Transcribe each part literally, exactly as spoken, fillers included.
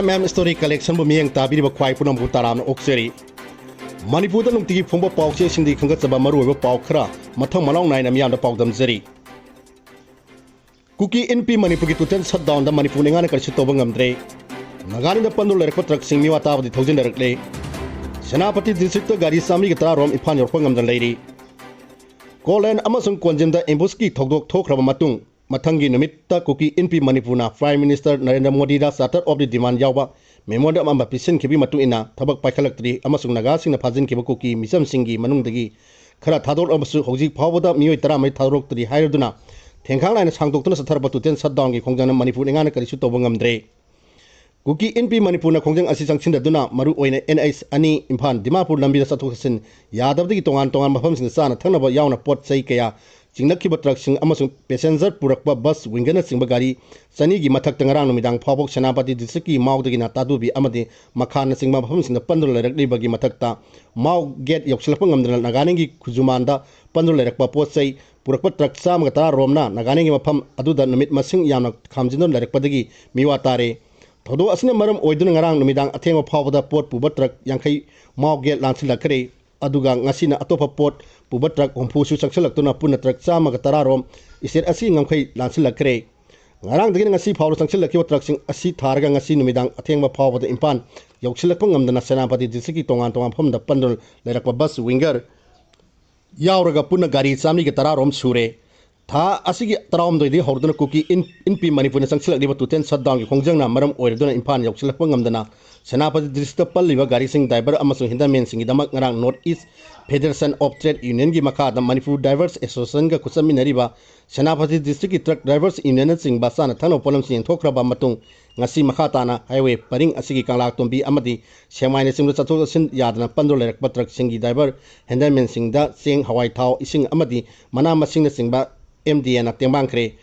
M M story ꯀꯂꯦꯛꯁꯟꯕꯨ ꯃꯤꯠꯌꯦꯡ ꯇꯥꯕꯤꯔꯤꯕ ꯈ꯭ꯋꯥꯏ ꯄꯨꯝꯅꯃꯛꯄꯨ ꯇꯔꯥꯝꯅ ꯑꯣꯛꯆꯔꯤ꯫ ꯃꯅꯤꯄꯨꯔꯗ ꯅꯨꯡꯇꯤꯒꯤ ꯐꯣꯡꯕ ꯄꯥꯎꯆꯦꯁꯤꯡꯗꯒꯤ ꯈꯟꯒꯠꯆꯕ ꯃꯔꯨꯑꯣꯏꯕ ꯄꯥꯎ ꯈꯔ ꯃꯊꯪ ꯃꯅꯥꯎ ꯅꯥꯏꯅ ꯃꯤꯌꯥꯝꯗ ꯄꯥꯎꯗꯝꯖꯔꯤ꯫ ꯀꯨꯀꯤ ꯏꯟꯄꯤ ꯃꯅꯤꯄꯨꯔꯒꯤ ꯇꯣꯇꯦꯜ ꯁꯠꯗꯥꯎꯟꯗ ꯃꯅꯤꯄꯨꯔ ꯅꯤꯡꯉꯥꯅ ꯀꯔꯤꯁꯨ ꯇꯧꯕ ꯉꯝꯗ꯭ꯔꯦ꯫ ꯅꯥꯒꯥꯂꯦꯟꯗ ꯄꯟꯗꯨꯅ ꯂꯩꯔꯛꯄ ꯇ꯭ꯔꯛꯁꯤꯡ ꯃꯤꯋꯥ ꯇꯥꯕꯗꯤ ꯊꯧꯖꯤꯟꯅꯔꯛꯂꯦ꯫ ꯁꯦꯅꯥꯄꯇꯤ ꯗꯤꯁꯇ꯭ꯔꯤꯛꯇ ꯒꯥꯔꯤ ꯆꯥꯃꯔꯤꯒ ꯇꯔꯥ ꯔꯣꯝ ꯏꯝꯐꯥꯜ ꯌꯧꯔꯛꯄ ꯉꯝꯗꯅ ꯂꯩꯔꯤ꯫ ꯀꯣꯂꯦꯟ ꯑꯃꯁꯨꯡ ꯀꯣꯟꯖꯤꯝꯗ ꯑꯦꯝꯕꯨꯁꯀꯤ ꯊꯧꯗꯣꯛ ꯊꯣꯛꯈ꯭ꯔꯕ ꯃꯇꯨꯡ, ꯃꯊꯪꯒꯤ ꯅꯨꯃꯤꯠꯇ ꯀꯨꯀꯤ ꯏꯟꯄꯤ ꯃꯅꯤꯄꯨꯔꯅ Prime Minister Narendra ꯃꯣꯗꯤꯗ Charter of the Demand ꯌꯥꯎꯕ memorandum ꯑꯃ ꯄꯤꯁꯤꯟꯈꯤꯕꯒꯤ ꯃꯇꯨꯡ ꯏꯟꯅ ꯊꯕꯛ ꯄꯥꯏꯈꯠꯂꯛꯇ꯭ꯔꯤ ꯑꯃꯁꯨꯡ ꯅꯥꯒꯥꯁꯤꯡꯅ ꯐꯥꯖꯤꯟꯈꯤꯕ ꯀꯨꯀꯤ ꯃꯤꯆꯝꯁꯤꯡꯒꯤ ꯃꯅꯨꯡꯗꯒꯤ ꯈꯔ ꯊꯥꯗꯣꯛꯂꯕꯁꯨ ꯍꯧꯖꯤꯛ ꯐꯥꯎꯕꯗ ꯃꯤꯑꯣꯏ ꯇꯔꯥꯃꯔꯤ ꯊꯥꯗꯣꯔꯛꯇ꯭ꯔꯤ ꯍꯥꯏꯔꯗꯨꯅ ꯊꯦꯡꯈꯥꯡ ꯅꯥꯏꯅ ꯁꯥꯡꯗꯣꯛꯇꯨꯅ ꯆꯠꯊꯔꯛꯄ ꯇꯣꯇꯦꯜ ꯁꯠꯗꯥꯎꯟꯒꯤ ꯈꯣꯡꯖꯪꯅ ꯃꯅꯤꯄꯨꯔ ꯅꯤꯡꯉꯥꯅ ꯀꯔꯤꯁꯨ ꯇꯧꯕ ꯉꯝꯗ꯭ꯔꯦ꯫ ꯀꯨꯀꯤ ꯏꯟꯄꯤ ꯃꯅꯤꯄꯨꯔꯅ ꯈꯣꯡꯖꯪ ꯑꯁꯤ ꯆꯪꯁꯤꯟꯅꯗꯨꯅ ꯃꯔꯨꯑꯣꯏꯅ ꯑꯦꯟ ꯑꯩꯆ ꯑꯅꯤ ꯏꯝꯐꯥꯜ ꯗꯤꯃꯥꯄꯨꯔ ꯂꯝꯕꯤꯗ ꯆꯠꯊꯣꯛ ꯆꯠꯁꯤꯟ ꯌꯥꯗꯕꯗꯒꯤ ꯇꯣꯉꯥꯟ ꯇꯣꯉꯥꯟꯕ ꯃꯐꯝꯁꯤꯡꯗ ꯆꯥꯅ ꯊꯛꯅꯕ ꯌꯥꯎꯅ ꯄꯣꯠ ꯆꯩ ꯀꯌꯥ ꯆꯤꯡꯂꯛꯈꯤꯕ ꯇ꯭ꯔꯛꯁꯤꯡ ꯑꯃꯁꯨꯡ ꯄꯦꯁꯦꯟꯖꯔ ꯄꯨꯔꯛꯄ ꯕꯁ ꯋꯤꯡꯒꯔꯅꯆꯤꯡꯕ ꯒꯥꯔꯤ ꯆꯅꯤꯒꯤ ꯃꯊꯛꯇ ꯉꯔꯥꯡ ꯅꯨꯃꯤꯗꯥꯡ ꯐꯥꯎꯕ ꯁꯦꯅꯥꯄꯇꯤ ꯗꯤꯁꯇ꯭ꯔꯤꯛꯀꯤ ꯃꯥꯎꯗꯒꯤꯅ ꯇꯥꯗꯨꯕꯤ ꯑꯃꯗꯤ ꯃꯈꯥꯅꯆꯤꯡꯕ ꯃꯐꯝꯁꯤꯡꯗ ꯄꯟꯗꯨꯅ ꯂꯩꯔꯛꯂꯤꯕꯒꯤ ꯃꯊꯛꯇ ꯃꯥꯎ ꯒꯦꯠ ꯌꯧꯁꯤꯜꯂꯛꯄ ꯉꯝꯗꯅ ꯅꯥꯒꯥꯂꯦꯟꯒꯤ ꯈꯨꯖꯨꯃꯥꯟꯗ ꯄꯟꯗꯨꯅ ꯂꯩꯔꯛꯄ ꯄꯣꯠ ꯆꯩ ꯄꯨꯔꯛꯄ ꯇ꯭ꯔꯛ ꯆꯥꯝꯃꯒ ꯇꯔꯥ ꯔꯣꯝꯅ ꯅꯥꯒꯥꯂꯦꯟꯒꯤ ꯃꯐꯝ ꯑꯗꯨꯗ ꯅꯨꯃꯤꯠ ꯃꯁꯤꯡ ꯌꯥꯝꯅ ꯈꯥꯝꯖꯤꯟꯗꯨꯅ ꯂꯩꯔꯛꯄꯗꯒꯤ ꯃꯤꯋꯥ ꯇꯥꯔꯦ꯫ ꯊꯧꯗꯣꯛ ꯑꯁꯤꯅ ꯃꯔꯝ ꯑꯣꯏꯗꯨꯅ ꯉꯔꯥꯡ ꯅꯨꯃꯤꯗꯥꯡ ꯑꯊꯦꯡꯕ ꯐꯥꯎꯕꯗ ꯄꯣꯠ ꯄꯨꯕ ꯇ꯭ꯔꯛ ꯌꯥꯡꯈꯩ ꯃꯥꯎ ꯒꯦꯠ ꯂꯥꯟꯁꯤꯜꯂꯛꯈ꯭ꯔꯦ꯫ ꯑꯗꯨꯒ ꯉꯁꯤꯅ ꯑꯇꯣꯞꯄ ꯄꯣꯠ ꯄꯨꯕ ꯇ꯭ꯔꯛ ꯍꯨꯝꯐꯨꯁꯨ ꯆꯪꯁꯤꯜꯂꯛꯇꯨꯅ ꯄꯨꯟꯅ ꯇ꯭ꯔꯛ ꯆꯥꯝꯃꯒ ꯇꯔꯥ ꯔꯣꯝ state ꯑꯁꯤꯒꯤ ꯉꯝꯈꯩ ꯂꯥꯟꯁꯤꯜꯂꯛꯈ꯭ꯔꯦ꯫ ꯉꯔꯥꯡꯗꯒꯤꯅ ꯉꯁꯤ ꯐꯥꯎꯕ ꯆꯪꯁꯤꯜꯂꯛꯈꯤꯕ ꯇ꯭ꯔꯛꯁꯤꯡ ꯑꯁꯤ ꯊꯥꯔꯒ ꯉꯁꯤ ꯅꯨꯃꯤꯗꯥꯡ ꯑꯊꯦꯡꯕ ꯐꯥꯎꯕꯗ ꯏꯝꯐꯥꯜ ꯌꯧꯁꯤꯜꯂꯛꯄ ꯉꯝꯗꯅ ꯁꯦꯅꯥꯄꯇꯤ ꯗꯤꯁꯇ꯭ꯔꯤꯛꯀꯤ ꯇꯣꯉꯥꯟ ꯇꯣꯉꯥꯟꯕ ꯃꯐꯝꯗ ꯄꯟꯗꯨꯅ ꯂꯩꯔꯛꯄ ꯕꯁ ꯋꯤꯡꯒꯔ ꯌꯥꯎꯔꯒ ꯄꯨꯟꯅ ꯒꯥꯔꯤ ꯆꯥꯃꯔꯤꯒ ꯇꯔꯥ ꯔꯣꯝ ꯁꯨꯔꯦ꯫ ꯊꯥ ꯑꯁꯤꯒꯤ ꯇꯔꯥꯍꯨꯝꯗꯣꯏꯗꯒꯤ ꯍꯧꯔꯗꯨꯅ ꯀꯨꯀꯤ ꯏꯟ, ꯏꯟꯄꯤ ꯃꯅꯤꯄꯨꯔꯅ ꯆꯪꯁꯤꯜꯂꯛꯂꯤꯕ ꯇꯣꯇꯦꯜ ꯁꯠꯗꯥꯎꯟꯒꯤ ꯈꯣꯡꯖꯪꯅ ꯃꯔꯝ ꯑꯣꯏꯔꯗꯨꯅ ꯏꯝꯐꯥꯜ ꯌꯧꯁꯤꯜꯂꯛꯄ ꯉꯝꯗꯅ ꯁꯦꯅꯥꯄꯇꯤ ꯗꯤꯁꯇ꯭ꯔꯤꯛꯇ ꯄꯜꯂꯤꯕ ꯒꯥꯔꯤꯁꯤꯡ ꯗ꯭ꯔꯥꯏꯚꯔ ꯑꯃꯁꯨꯡ ꯍꯦꯟꯗꯜꯃꯦꯟꯁꯤꯡꯒꯤꯗꯃꯛ ꯉꯔꯥꯡ North East Federation of Trade Unionꯒꯤ ꯃꯈꯥꯗ ꯃꯅꯤꯄꯨꯔ ꯗ꯭ꯔꯥꯏꯚꯔꯁ ꯑꯦꯁꯣꯁꯤꯌꯦꯁꯟꯒ ꯈꯨꯠꯁꯝꯃꯤꯟꯅꯔꯤꯕ ꯁꯦꯅꯥꯄꯇꯤ ꯗꯤꯁꯇ꯭ꯔꯤꯛꯀꯤ ꯇ꯭ꯔꯛ ꯗ꯭ꯔꯥꯏꯚꯔꯁ ꯌꯨꯅꯤꯌꯟꯅꯆꯤꯡꯕ ꯆꯥꯅ ꯊꯛꯅꯕ ꯄꯣꯠꯂꯝꯁꯤꯡ ꯌꯦꯟꯊꯣꯛꯈ꯭ꯔꯕ ꯃꯇꯨꯡ ꯉꯁꯤ ꯃꯈꯥ ꯇꯥꯅ ꯍꯥꯏꯋꯦ ꯄꯔꯤꯡ ꯑꯁꯤꯒꯤ ꯀꯪꯂꯥꯇꯣꯝꯕꯤ ꯑꯃꯗꯤ ꯁꯦꯛꯃꯥꯏꯅꯆꯤꯡꯕ ꯆꯠꯊꯣꯛ ꯆꯠꯁꯤꯟ ꯌꯥꯗꯅ ꯄꯟꯗꯨꯅ ꯂꯩꯔꯛꯄ ꯇ꯭ꯔꯛꯁꯤꯡꯒꯤ ꯗ꯭ꯔꯥꯏꯚꯔ ꯍꯦꯟꯗꯜꯃꯦꯟꯁꯤꯡꯗ ꯆꯦꯡ, ꯍꯋꯥꯏ, ꯊꯥꯎ, ꯏꯁꯤꯡ ꯑꯃꯗꯤ ꯃꯅꯥ ꯃꯁꯤꯡꯅꯆꯤꯡꯕ ꯑꯦꯝ ꯗꯤ ꯑꯦꯅ ꯇꯦꯡꯕꯥꯡꯈ꯭ꯔꯦ꯫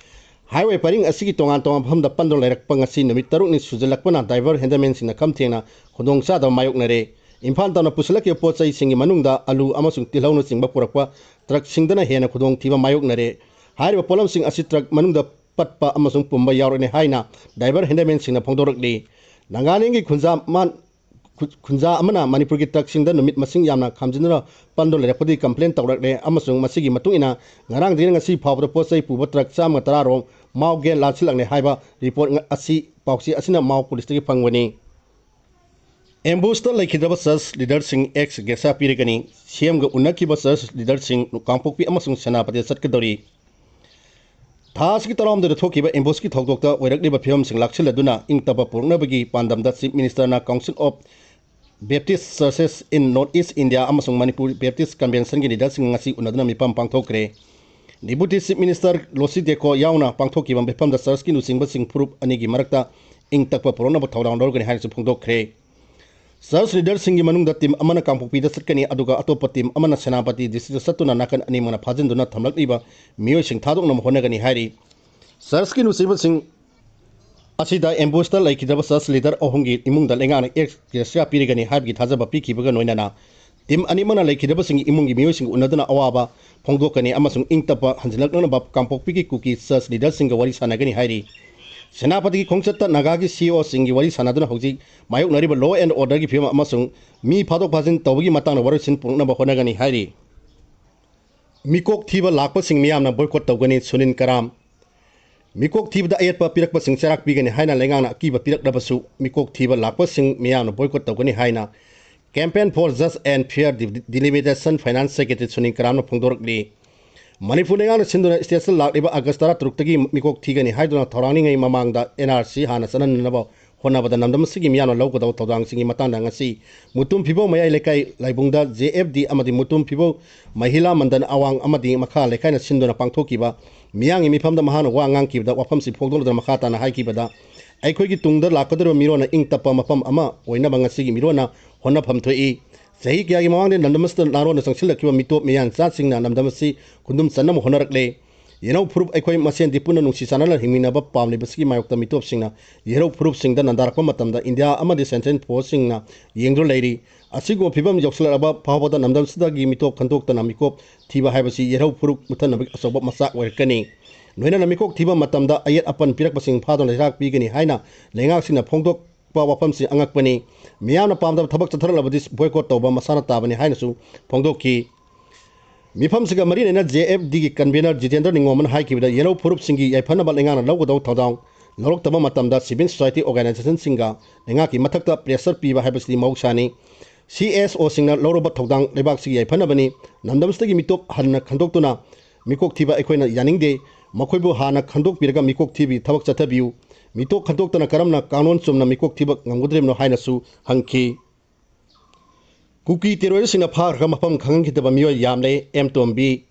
ꯍꯥꯏꯋꯦ ꯄꯔꯤꯡ ꯑꯁꯤꯒꯤ ꯇꯣꯉꯥꯟ ꯇꯣꯉꯥꯟꯕ ꯃꯐꯝꯗ ꯄꯟꯗꯨꯅ ꯂꯩꯔꯛꯄ ꯉꯁꯤ ꯅꯨꯃꯤꯠ ꯇꯔꯨꯛꯅꯤ ꯁꯨꯖꯤꯜꯂꯛꯄꯅ ꯗ꯭ꯔꯥꯏꯚꯔ ꯍꯦꯟꯗꯜꯃꯦꯟꯁꯤꯡꯅ ꯈꯝ ꯊꯦꯡꯅ ꯈꯨꯗꯣꯡꯆꯥꯗꯕ ꯃꯥꯌꯣꯛꯅꯔꯦ꯫ ꯏꯝꯐꯥꯜ ꯇꯝꯅ ꯄꯨꯁꯤꯜꯂꯛꯈꯤꯕ ꯄꯣꯠ ꯆꯩꯁꯤꯡꯒꯤ ꯃꯅꯨꯡꯗ ꯑꯂꯨ ꯑꯃꯁꯨꯡ ꯇꯤꯜꯍꯧꯅꯆꯤꯡꯕ ꯄꯨꯔꯛꯄ ꯇ꯭ꯔꯛꯁꯤꯡꯗꯅ ꯍꯦꯟꯅ ꯈꯨꯗꯣꯡꯊꯤꯕ ꯃꯥꯌꯣꯛꯅꯔꯦ꯫ ꯍꯥꯏꯔꯤꯕ ꯄꯣꯠꯂꯝꯁꯤꯡ ꯑꯁꯤ ꯇ꯭ꯔꯛ ꯃꯅꯨꯡꯗ ꯄꯠꯄ ꯑꯃꯁꯨꯡ ꯄꯨꯝꯕ ꯌꯥꯎꯔꯛꯂꯦ ꯍꯥꯏꯅ ꯗ꯭ꯔꯥꯏꯚꯔ ꯍꯦꯟꯗꯜꯃꯦꯟꯁꯤꯡꯅ ꯐꯣꯡꯗꯣꯔꯛꯂꯤ꯫ ꯅꯥꯒꯥꯂꯦꯟꯒꯤ ꯈꯨꯟꯖꯥ ꯃꯥꯟ-, ꯈꯨ-, ꯈꯨꯟꯖꯥ ꯑꯃꯅ ꯃꯅꯤꯄꯨꯔꯒꯤ ꯇ꯭ꯔꯛꯁꯤꯡꯗ ꯅꯨꯃꯤꯠ ꯃꯁꯤꯡ ꯌꯥꯝꯅ ꯈꯥꯝꯖꯤꯟꯗꯨꯅ ꯄꯟꯗꯨꯅ ꯂꯩꯔꯛꯄꯗꯒꯤ ꯀꯝꯄ꯭ꯂꯦꯟ ꯇꯧꯔꯛꯂꯦ ꯑꯃꯁꯨꯡ ꯃꯁꯤꯒꯤ ꯃꯇꯨꯡ ꯏꯟꯅ ꯉꯔꯥꯡꯗꯒꯤ ꯉꯁꯤ ꯐꯥꯎꯕꯗ ꯄꯣꯠ ꯆꯩ ꯄꯨꯕ ꯇ꯭ꯔꯛ ꯆꯥꯝꯃꯒ ꯇꯔꯥ ꯔꯣꯝ ꯃꯥꯎꯒꯦ ꯂꯥꯟꯁꯤꯜꯂꯛꯂꯦ ꯍꯥꯏꯕ ꯔꯤꯄꯣꯔꯠ ꯑꯁꯤ, ꯄꯥꯎꯆꯦ ꯑꯁꯤꯅ ꯃꯥꯎ ꯄꯨꯂꯤꯁꯇꯒꯤ ꯐꯪꯕꯅꯤ꯫ ꯑꯦꯝꯕꯨꯁꯇ ꯂꯩꯈꯤꯗ꯭ꯔꯕ ꯆꯔꯆ ꯂꯤꯗꯔꯁꯤꯡ ꯑꯦꯛꯁ ꯒ꯭ꯔꯦꯁꯤꯌꯥ ꯄꯤꯔꯒꯅꯤ꯫ ꯁꯤ ꯑꯦꯝꯒ ꯎꯅꯈꯤꯕ ꯆꯔꯆ ꯂꯤꯗꯔꯁꯤꯡ ꯀꯥꯡꯄꯣꯛꯄꯤ ꯑꯃꯁꯨꯡ ꯁꯦꯅꯥꯄꯇꯤꯗ ꯆꯠꯀꯗꯧꯔꯤ꯫ ꯊꯥ ꯑꯁꯤꯒꯤ ꯇꯔꯥꯍꯨꯝꯗꯣꯏꯗ ꯊꯣꯛꯈꯤꯕ ꯑꯦꯝꯕꯨꯁꯀꯤ ꯊꯧꯗꯣꯛꯇ ꯑꯣꯏꯔꯛꯂꯤꯕ ꯐꯤꯕꯝꯁꯤꯡ ꯂꯥꯛꯁꯤꯜꯂꯗꯨꯅ ꯏꯪ ꯇꯞꯄ ꯄꯨꯔꯛꯅꯕꯒꯤ ꯄꯥꯟꯗꯝꯗ chief ꯃꯤꯅꯤꯁꯇꯔꯅ Council of Baptist Churches in North East India ꯑꯃꯁꯨꯡ ꯃꯅꯤꯄꯨꯔ ꯕꯦꯞꯇꯤꯁ ꯀꯟꯚꯦꯟꯁꯟꯒꯤ ꯂꯤꯗꯔꯁꯤꯡ ꯉꯁꯤ ꯎꯅꯗꯨꯅ ꯃꯤꯐꯝ ꯄꯥꯡꯊꯣꯛꯈ꯭ꯔꯦ꯫ ꯗꯤꯄꯨꯇꯤ ꯆꯤꯐ ꯃꯤꯅꯤꯁꯇꯔ ꯂꯣꯁꯤ ꯗꯦꯀꯣ ꯌꯥꯎꯅ ꯄꯥꯡꯊꯣꯛꯈꯤꯕ ꯃꯤꯐꯝꯗ ꯆꯔꯆꯀꯤ ꯂꯨꯆꯤꯡꯕꯁꯤꯡ ꯐꯨꯔꯨꯞ ꯑꯅꯤꯒꯤ ꯃꯔꯛꯇ ꯏꯪ ꯇꯞꯄ ꯄꯨꯔꯛꯅꯕ ꯊꯧꯗꯥꯡ ꯂꯧꯔꯒꯅꯤ ꯍꯥꯏꯅꯁꯨ ꯐꯣꯡꯗꯣꯛꯈ꯭ꯔꯦ꯫ ꯆꯔꯆ ꯂꯤꯗꯔꯁꯤꯡꯒꯤ ꯃꯅꯨꯡꯗ ꯇꯤꯝ ꯑꯃꯅ ꯀꯥꯡꯄꯣꯛꯄꯤꯗ ꯆꯠꯀꯅꯤ, ꯑꯗꯨꯒ ꯑꯇꯣꯞꯄ ꯇꯤꯝ ꯑꯃꯅ ꯁꯦꯅꯥꯄꯇꯤ ꯗꯤꯁꯇ꯭ꯔꯤꯛꯇ ꯆꯠꯇꯨꯅ ꯅꯥꯀꯟ ꯑꯅꯤꯃꯛꯅ ꯐꯥꯖꯤꯟꯗꯨꯅ ꯊꯝꯂꯛꯂꯤꯕ ꯃꯤꯑꯣꯏꯁꯤꯡ ꯊꯥꯗꯣꯛꯅꯕ ꯍꯣꯠꯅꯒꯅꯤ ꯍꯥꯏꯔꯤ꯫ ꯆꯔꯆꯀꯤ ꯂꯨꯆꯤꯡꯕꯁꯤꯡ ꯑꯁꯤꯗ ꯑꯦꯝꯕꯨꯁꯇ ꯂꯩꯈꯤꯗ꯭ꯔꯕ ꯆꯔꯆ ꯂꯤꯗꯔ ꯑꯍꯨꯝꯒꯤ ꯏꯃꯨꯡꯗ ꯂꯩꯉꯥꯛꯅ ꯑꯦꯛꯁ ꯒ꯭ꯔꯦꯁꯤꯌꯥ ꯄꯤꯔꯒꯅꯤ ꯍꯥꯏꯕꯒꯤ ꯊꯥꯖꯕ ꯄꯤꯈꯤꯕꯒ ꯂꯣꯏꯅꯅ ꯇꯤꯝ ꯑꯅꯤꯃꯛꯅ ꯂꯩꯈꯤꯗ꯭ꯔꯕꯁꯤꯡꯒꯤ ꯏꯃꯨꯡꯒꯤ ꯃꯤꯑꯣꯏꯁꯤꯡꯒ ꯎꯅꯗꯨꯅ ꯑꯋꯥꯕ ꯐꯣꯡꯗꯣꯛꯀꯅꯤ ꯑꯃꯁꯨꯡ ꯏꯪ ꯇꯞꯄ ꯍꯟꯖꯤꯜꯂꯛꯅꯅꯕ ꯀꯥꯡꯄꯣꯛꯄꯤꯒꯤ ꯀꯨꯀꯤ ꯆꯔꯆ ꯂꯤꯗꯔꯁꯤꯡꯒ ꯋꯥꯔꯤ ꯁꯥꯟꯅꯒꯅꯤ ꯍꯥꯏꯔꯤ꯫ ꯁꯦꯅꯥꯄꯇꯤꯒꯤ ꯈꯣꯡꯆꯠꯇ ꯅꯥꯒꯥꯒꯤ ꯁꯤ ꯏ ꯑꯣꯁꯤꯡꯒꯤ ꯋꯥꯔꯤ ꯁꯥꯟꯅꯗꯨꯅ ꯍꯧꯖꯤꯛ ꯃꯥꯌꯣꯛꯅꯔꯤꯕ law and orderꯒꯤ ꯐꯤꯕꯝ ꯑꯃꯁꯨꯡ ꯃꯤ ꯐꯥꯗꯣꯛ ꯐꯥꯖꯤꯟ ꯇꯧꯕꯒꯤ ꯃꯇꯥꯡꯗ ꯋꯥꯔꯣꯏꯁꯤꯟ ꯄꯨꯔꯛꯅꯕ ꯍꯣꯠꯅꯒꯅꯤ ꯍꯥꯏꯔꯤ꯫ ꯃꯤꯀꯣꯛ ꯊꯤꯕ ꯂꯥꯛꯄꯁꯤꯡ ꯃꯤꯌꯥꯝꯅ boycott ꯇꯧꯒꯅꯤ, ꯁꯨꯅꯤꯜ ꯀꯔꯥꯝ꯫ ꯃꯤꯀꯣꯛ ꯊꯤꯕꯗ ꯑꯌꯦꯠꯄ ꯄꯤꯔꯛꯄꯁꯤꯡ ꯆꯩꯔꯥꯛ ꯄꯤꯒꯅꯤ ꯍꯥꯏꯅ ꯂꯩꯉꯥꯛꯅ ꯑꯀꯤꯕ ꯄꯤꯔꯛꯂꯕꯁꯨ, ꯃꯤꯀꯣꯛ ꯊꯤꯕ ꯂꯥꯛꯄꯁꯤꯡ ꯃꯤꯌꯥꯝꯅ boycott ꯇꯧꯒꯅꯤ ꯍꯥꯏꯅ Campaign for Just and Fair Delimitation Finance Secretary Sunil ꯀꯔꯥꯝꯅ ꯐꯣꯡꯗꯣꯔꯛꯂꯤ꯫ Manipur ꯂꯩꯉꯥꯛꯅ ꯁꯤꯟꯗꯨꯅ stateꯇ ꯂꯥꯛꯂꯤꯕ ꯑꯥꯒꯁ ꯇꯔꯥꯇꯔꯨꯛꯇꯒꯤ ꯃꯤꯀꯣꯛ ꯊꯤꯒꯅꯤ ꯍꯥꯏꯗꯨꯅ ꯊꯧꯔꯥꯡꯂꯤꯉꯩ ꯃꯃꯥꯡꯗ ꯑꯦꯟ ꯑꯥꯔ ꯁꯤ ꯍꯥꯟꯅ ꯆꯠꯅꯅꯕ ꯍꯣꯠꯅꯕꯗ ꯂꯝꯗꯝ ꯑꯁꯤꯒꯤ ꯃꯤꯌꯥꯝꯅ ꯂꯧꯒꯗꯕ ꯊꯧꯗꯥꯡꯁꯤꯡꯒꯤ ꯃꯇꯥꯡꯗ ꯉꯁꯤ ꯃꯨꯇꯨꯝ ꯐꯤꯕꯧ ꯃꯌꯥꯏ ꯂꯩꯀꯥꯏ ꯂꯥꯏꯕꯨꯡꯗ ꯖꯦ ꯑꯦꯐ ꯗꯤ ꯑꯃꯗꯤ ꯃꯨꯇꯨꯝ ꯐꯤꯕꯧ ꯃꯍꯤꯂꯥ ꯃꯟꯗꯟ ꯑꯋꯥꯡ ꯑꯃꯗꯤ ꯃꯈꯥ ꯂꯩꯀꯥꯏꯅ ꯁꯤꯟꯗꯨꯅ ꯄꯥꯡꯊꯣꯛꯈꯤꯕ ꯃꯤꯌꯥꯝꯒꯤ ꯃꯤꯐꯝꯗ ꯃꯍꯥꯛꯅ ꯋꯥ ꯉꯥꯡꯈꯤꯕꯗ ꯋꯥꯐꯝꯁꯤ ꯐꯣꯡꯗꯣꯛꯂꯗꯨꯅ ꯃꯈꯥ ꯇꯥꯅ ꯍꯥꯏꯈꯤꯕꯗ, ꯑꯩꯈꯣꯏꯒꯤ ꯇꯨꯡꯗ ꯂꯥꯛꯀꯗꯧꯔꯤꯕ ꯃꯤꯔꯣꯟꯅ ꯏꯪ ꯇꯞꯄ ꯃꯐꯝ ꯑꯃ ꯑꯣꯏꯅꯕ ꯉꯁꯤꯒꯤ ꯃꯤꯔꯣꯟꯅ ꯍꯣꯠꯅꯐꯝ ꯊꯣꯛꯏ꯫ ꯆꯍꯤ ꯀꯌꯥꯒꯤ ꯃꯃꯥꯡꯗ ꯂꯝꯗꯝ ꯑꯁꯤꯗ ꯂꯥꯟꯔꯣꯟꯗ ꯆꯪꯁꯤꯜꯂꯛꯈꯤꯕ ꯃꯤꯇꯣꯞ ꯃꯤꯌꯥꯟꯆꯥꯁꯤꯡꯅ ꯂꯝꯗꯝ ꯑꯁꯤ ꯈꯨꯟꯗꯨꯝ ꯆꯟꯅꯕ ꯍꯣꯠꯅꯔꯛꯂꯦ꯫ ꯌꯦꯅꯧ ꯐꯨꯔꯨꯞ ꯑꯩꯈꯣꯏ ꯃꯁꯦꯟꯗꯤ ꯄꯨꯟꯅ ꯅꯨꯡꯁꯤ ꯆꯥꯟꯅꯅ ꯍꯤꯡꯃꯤꯟꯅꯕ ꯄꯥꯝꯂꯤꯕꯁꯤꯒꯤ ꯃꯥꯌꯣꯛꯇ ꯃꯤꯇꯣꯞꯁꯤꯡꯅ ꯌꯦꯔꯧ ꯐꯨꯔꯨꯞꯁꯤꯡꯗ ꯅꯟꯗꯥꯔꯛꯄ ꯃꯇꯝꯗ ꯏꯟꯗꯤꯌꯥ ꯑꯃꯗꯤ central forceꯁꯤꯡꯅ ꯌꯦꯡꯗꯨꯅ ꯂꯩꯔꯤ꯫ ꯑꯁꯤꯒꯨꯝꯕ ꯐꯤꯕꯝ ꯌꯧꯁꯤꯜꯂꯛꯂꯕ ꯐꯥꯎꯕꯗ ꯂꯝꯗꯝꯁꯤꯗꯒꯤ ꯃꯤꯇꯣꯞ ꯈꯟꯗꯣꯛꯇꯅ ꯃꯤꯀꯣꯞ ꯊꯤꯕ ꯍꯥꯏꯕꯁꯤ ꯌꯦꯔꯧ ꯐꯨꯔꯨꯞ ꯃꯨꯊꯠꯅꯕꯒꯤ ꯑꯆꯧꯕ ꯃꯆꯥꯛ ꯑꯣꯏꯔꯛꯀꯅꯤ꯫ ꯂꯣꯏꯅꯅ ꯃꯤꯀꯣꯛ ꯊꯤꯕ ꯃꯇꯝꯗ ꯑꯌꯦꯠ ꯑꯄꯟ ꯄꯤꯔꯛꯄꯁꯤꯡ ꯐꯥꯗꯨꯅ ꯂꯩꯔꯥꯛ ꯄꯤꯒꯅꯤ ꯍꯥꯏꯅ ꯂꯩꯉꯥꯛꯁꯤꯡꯅ ꯐꯣꯡꯗꯣꯛ ꯊꯣꯛꯄ ꯋꯥꯐꯝꯁꯤ ꯑꯉꯛꯄꯅꯤ꯫ ꯃꯤꯌꯥꯝꯅ ꯄꯥꯝꯗꯕ ꯊꯕꯛ ꯆꯠꯊꯔꯛꯂꯕꯗꯤ boycott ꯇꯧꯕ ꯃꯁꯥꯅ ꯇꯥꯕꯅꯤ ꯍꯥꯏꯅꯁꯨ ꯐꯣꯡꯗꯣꯛꯈꯤ꯫ ꯃꯤꯐꯝꯁꯤꯒ ꯃꯔꯤ ꯂꯩꯅꯅ J F Dꯒꯤ convener ꯖꯤꯇꯦꯟꯗ꯭ꯔ ꯅꯤꯉꯣꯝꯕꯅ ꯍꯥꯏꯈꯤꯕꯗ, ꯌꯦꯜꯍꯧ ꯐꯨꯔꯨꯞꯁꯤꯡꯒꯤ ꯌꯥꯏꯐꯅꯕ ꯂꯩꯉꯥꯛꯅ ꯂꯧꯒꯗꯧ ꯊꯧꯗꯥꯡ ꯂꯧꯔꯛꯇꯕ ꯃꯇꯝꯗ civil society organizationꯁꯤꯡꯒ ꯂꯩꯉꯥꯛꯀꯤ ꯃꯊꯛꯇ pressure ꯄꯤꯕ ꯍꯥꯏꯕꯁꯤꯗꯤ ꯃꯍꯧꯁꯥꯅꯤ꯫ C S Oꯁꯤꯡꯅ ꯂꯧꯔꯕ ꯊꯧꯗꯥꯡ ꯂꯩꯕꯥꯛꯁꯤꯒꯤ ꯌꯥꯏꯐꯅꯕꯅꯤ꯫ ꯅꯝꯗꯝꯁꯤꯗꯒꯤ ꯃꯤꯇꯣꯞ ꯍꯟꯅ ꯈꯟꯗꯣꯛꯇꯨꯅ ꯃꯤꯀꯣꯛ ꯊꯤꯕ ꯑꯩꯈꯣꯏꯅ ꯌꯥꯅꯤꯡꯗꯦ꯫ ꯃꯈꯣꯏꯕꯨ ꯍꯥꯟꯅ ꯈꯟꯗꯣꯛꯄꯤꯔꯒ ꯃꯤꯀꯣꯛ ꯊꯤꯕꯒꯤ ꯊꯕꯛ ꯆꯠꯊꯕꯤꯌꯨ꯫ ꯃꯤꯇꯣꯞ ꯈꯟꯗꯣꯛꯇꯅ ꯀꯔꯝꯅ ꯀꯥꯡꯂꯣꯟ ꯆꯨꯝꯅ ꯃꯤꯀꯣꯛ ꯊꯤꯕ ꯉꯝꯒꯗꯧꯔꯤꯕꯅꯣ ꯍꯥꯏꯅꯁꯨ ꯍꯪꯈꯤ꯫ ꯀꯨꯀꯤ terroristꯁꯤꯡꯅ ꯐꯥꯈ꯭ꯔꯒ ꯃꯐꯝ ꯈꯪꯍꯟꯈꯤꯗꯕ ꯃꯤꯑꯣꯏ ꯌꯥꯝꯂꯦ, ꯑꯦꯝ ꯇꯣꯝꯕꯤ꯫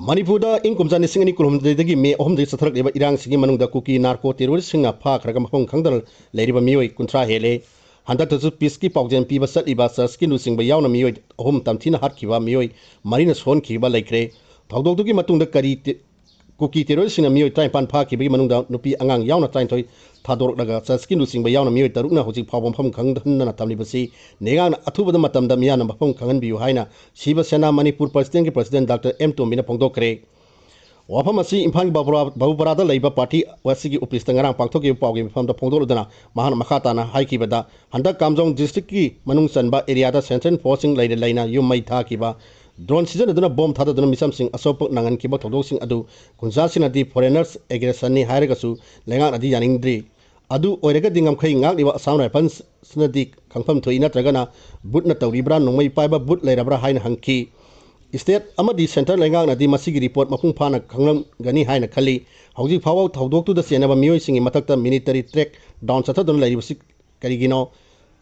ꯃꯅꯤꯄꯨꯔꯗ ꯏꯪ ꯀꯨꯝꯖꯥ ꯂꯤꯁꯤꯡ ꯑꯅꯤ ꯀꯨꯟꯍꯨꯝꯗꯣꯏꯗꯒꯤ ꯃꯦ ꯑꯍꯨꯝꯗꯒꯤ ꯆꯠꯊꯔꯛꯂꯤꯕ ꯏꯔꯥꯡꯁꯤꯒꯤ ꯃꯅꯨꯡꯗ ꯀꯨꯀꯤ narco terroristꯁꯤꯡꯅ ꯐꯥꯈ꯭ꯔꯒ ꯃꯐꯝ ꯈꯪꯗꯅ ꯂꯩꯔꯤꯕ ꯃꯤꯑꯣꯏ ꯀꯨꯟꯊ꯭ꯔꯥ ꯍꯦꯜꯂꯦ꯫ ꯍꯟꯗꯛꯇꯁꯨ peaceꯀꯤ ꯄꯥꯎꯖꯦꯜ ꯄꯤꯕ ꯆꯠꯂꯤꯕ churchꯀꯤ ꯂꯨꯆꯤꯡꯕ ꯌꯥꯎꯅ ꯃꯤꯑꯣꯏ ꯑꯍꯨꯝ ꯇꯝꯊꯤꯅ ꯍꯥꯠꯈꯤꯕ, ꯃꯤꯑꯣꯏ ꯃꯔꯤꯅ ꯁꯣꯟꯈꯤꯕ ꯂꯩꯈ꯭ꯔꯦ꯫ ꯊꯧꯗꯣꯛꯇꯨꯒꯤ ꯃꯇꯨꯡꯗ ꯀꯔꯤ ꯇꯤ-, ꯀꯨꯀꯤ terroristꯁꯤꯡꯅ ꯃꯤꯑꯣꯏ ꯇꯔꯥꯅꯤꯄꯥꯟ ꯐꯥꯈꯤꯕꯒꯤ ꯃꯅꯨꯡꯗ ꯅꯨꯄꯤ ꯑꯉꯥꯡ ꯌꯥꯎꯅ ꯇꯔꯥꯅꯤꯊꯣꯏ ꯊꯥꯗꯣꯔꯛꯂꯒ churchꯀꯤ ꯂꯨꯆꯤꯡꯕ ꯌꯥꯎꯅ ꯃꯤꯑꯣꯏ ꯇꯔꯨꯛꯅ ꯍꯧꯖꯤꯛ ꯐꯥꯎꯕ ꯃꯐꯝ ꯈꯪꯗꯅ ꯊꯝꯂꯤꯕꯁꯤ ꯂꯩꯉꯥꯛꯅ ꯑꯊꯨꯕꯗ ꯃꯇꯝꯗ ꯃꯤꯌꯥꯝꯅ ꯃꯐꯝ ꯈꯪꯍꯟꯕꯤꯌꯨ ꯍꯥꯏꯅ ꯁꯤꯕ ꯁꯦꯅꯥ ꯃꯅꯤꯄꯨꯔ presidentꯀꯤ president Doctor ꯑꯦꯝ ꯇꯣꯝꯕꯤꯅ ꯐꯣꯡꯗꯣꯛꯈ꯭ꯔꯦ꯫ ꯋꯥꯐꯝ ꯑꯁꯤ ꯏꯝꯐꯥꯜꯒꯤ ꯕꯥꯕꯨꯔꯥ-, ꯕꯥꯕꯨꯄꯔꯥꯗ ꯂꯩꯕ party ꯑꯁꯤꯒꯤ officeꯇ ꯉꯔꯥꯡ ꯄꯥꯡꯊꯣꯛꯈꯤꯕ ꯄꯥꯎꯒꯤ ꯃꯤꯐꯝꯗ ꯐꯣꯡꯗꯣꯛꯂꯗꯨꯅ ꯃꯍꯥꯛꯅ ꯃꯈꯥ ꯇꯥꯅ ꯍꯥꯏꯈꯤꯕꯗ, ꯍꯟꯗꯛ ꯀꯥꯝꯖꯣꯡ districtꯀꯤ ꯃꯅꯨꯡ ꯆꯟꯕ areaꯗ central forceꯁꯤꯡ ꯂꯩꯅ ꯂꯩꯅ ꯌꯨꯝ ꯃꯩ ꯊꯥꯈꯤꯕ, drone ꯁꯤꯖꯤꯟꯅꯗꯨꯅ bomb ꯊꯥꯗꯗꯨꯅ ꯃꯤꯆꯝꯁꯤꯡ ꯑꯁꯣꯛꯄ ꯅꯪꯍꯟꯈꯤꯕ ꯊꯧꯗꯣꯛꯁꯤꯡ ꯑꯗꯨ ꯈꯨꯟꯖꯥꯁꯤꯡꯅꯗꯤ foreigners aggressionꯅꯤ ꯍꯥꯏꯔꯒꯁꯨ ꯂꯩꯉꯥꯛꯅꯗꯤ ꯌꯥꯅꯤꯡꯗ꯭ꯔꯤ꯫ ꯑꯗꯨ ꯑꯣꯏꯔꯒꯗꯤ ꯉꯝꯈꯩ ꯉꯥꯛꯂꯤꯕ Assam Riflesꯅꯗꯤ ꯈꯪꯐꯝ ꯊꯣꯛꯏ, ꯅꯠꯇ꯭ꯔꯒꯅ ꯕꯨꯠꯅ ꯇꯧꯔꯤꯕ꯭ꯔꯥ, ꯅꯣꯡꯃꯩ ꯄꯥꯏꯕ ꯕꯨꯠ ꯂꯩꯔꯕ꯭ꯔꯥ ꯍꯥꯏꯅ ꯍꯪꯈꯤ꯫ State ꯑꯃꯗꯤ central ꯂꯩꯉꯥꯛꯅꯗꯤ ꯃꯁꯤꯒꯤ report ꯃꯄꯨꯡ ꯐꯥꯅ ꯈꯪꯂꯝꯒꯅꯤ ꯍꯥꯏꯅ ꯈꯜꯂꯤ꯫ ꯍꯧꯖꯤꯛ ꯐꯥꯎꯕ ꯊꯧꯗꯣꯛꯇꯨꯗ ꯆꯦꯟꯅꯕ ꯃꯤꯑꯣꯏꯁꯤꯡꯒꯤ ꯃꯊꯛꯇ military track down ꯆꯠꯊꯗꯨꯅ ꯂꯩꯔꯤꯕꯁꯤ ꯀꯔꯤꯒꯤꯅꯣ?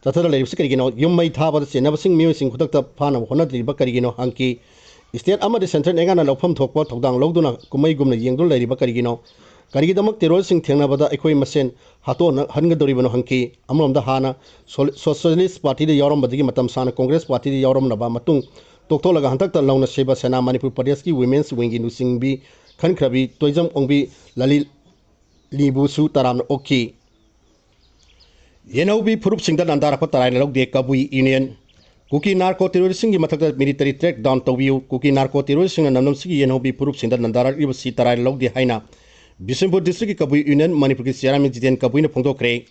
ꯆꯠꯊꯗꯨꯅ ꯂꯩꯔꯤꯕꯁꯤ ꯀꯔꯤꯒꯤꯅꯣ? ꯌꯨꯝ ꯃꯩ ꯊꯥꯕꯗ ꯆꯦꯟꯅꯕꯁꯤꯡ ꯃꯤꯑꯣꯏꯁꯤꯡ ꯈꯨꯗꯛꯇ ꯐꯥꯅꯕ ꯍꯣꯠꯅꯗ꯭ꯔꯤꯕ ꯀꯔꯤꯒꯤꯅꯣ ꯍꯪꯈꯤ꯫ State ꯑꯃꯗꯤ central ꯂꯩꯉꯥꯛꯅ ꯂꯧꯐꯝ ꯊꯣꯛꯄ ꯊꯧꯗꯥꯡ ꯂꯧꯗꯨꯅ ꯀꯨꯝꯍꯩꯒꯨꯝꯅ ꯌꯦꯡꯗꯨꯅ ꯂꯩꯔꯤꯕ ꯀꯔꯤꯒꯤꯅꯣ? ꯀꯔꯤꯒꯤꯗꯃꯛ terroristꯁꯤꯡ ꯊꯦꯡꯅꯕꯗ ꯑꯩꯈꯣꯏ ꯃꯁꯦꯟ ꯍꯥꯠꯇꯣꯛꯅꯍꯟꯒꯗꯧꯔꯤꯕꯅꯣ ꯍꯪꯈꯤ꯫ ꯑꯃꯔꯣꯝꯗ ꯍꯥꯟꯅ ꯁꯣ-, Socialist Partyꯗ ꯌꯥꯎꯔꯝꯕꯗꯒꯤ ꯃꯇꯝ ꯁꯥꯡꯅ Congress Partyꯗ ꯌꯥꯎꯔꯝꯂꯕ ꯃꯇꯨꯡ ꯇꯣꯛꯊꯣꯛꯂꯒ ꯍꯟꯗꯛꯇ ꯅꯧꯅ ꯁꯤꯕ ꯁꯦꯅꯥ ꯃꯅꯤꯄꯨꯔ ꯄ꯭ꯔꯗꯦꯁꯀꯤ Women's Wingꯒꯤ ꯂꯨꯆꯤꯡꯕꯤ ꯈꯟꯈ꯭ꯔꯕꯤ ꯇꯣꯏꯖꯝ ꯑꯣꯡꯕꯤ ꯂꯂꯤꯠ ꯂꯤꯕꯨꯁꯨ ꯇꯔꯥꯝꯅ ꯑꯣꯛꯈꯤ꯫ ꯌꯦꯟꯍꯧꯕꯤ ꯐꯨꯔꯨꯞꯁꯤꯡꯗ ꯅꯟꯗꯥꯔꯛꯄ ꯇꯔꯥꯏꯅ ꯂꯧꯗꯦ ꯀꯕꯨꯏ Union꯫ ꯀꯨꯀꯤ narco terroristꯁꯤꯡꯒꯤ ꯃꯊꯛꯇ military track down ꯇꯧꯕꯤꯌꯨ꯫ ꯀꯨꯀꯤ narco terroristꯁꯤꯡꯅ ꯅꯝꯗꯝꯁꯤꯒꯤ ꯌꯦꯟꯍꯧꯕꯤ ꯐꯨꯔꯨꯞꯁꯤꯡꯗ ꯅꯟꯗꯥꯔꯛꯂꯤꯕꯁꯤ ꯇꯔꯥꯏꯅ ꯂꯧꯗꯦ ꯍꯥꯏꯅ ꯕꯤꯁꯅꯨꯄꯨꯔ districtꯀꯤ ꯀꯕꯨꯏ Union ꯃꯅꯤꯄꯨꯔꯒꯤ chairman ꯖꯤꯇꯦꯟ ꯀꯕꯨꯏꯅ ꯐꯣꯡꯗꯣꯛꯈ꯭ꯔꯦ꯫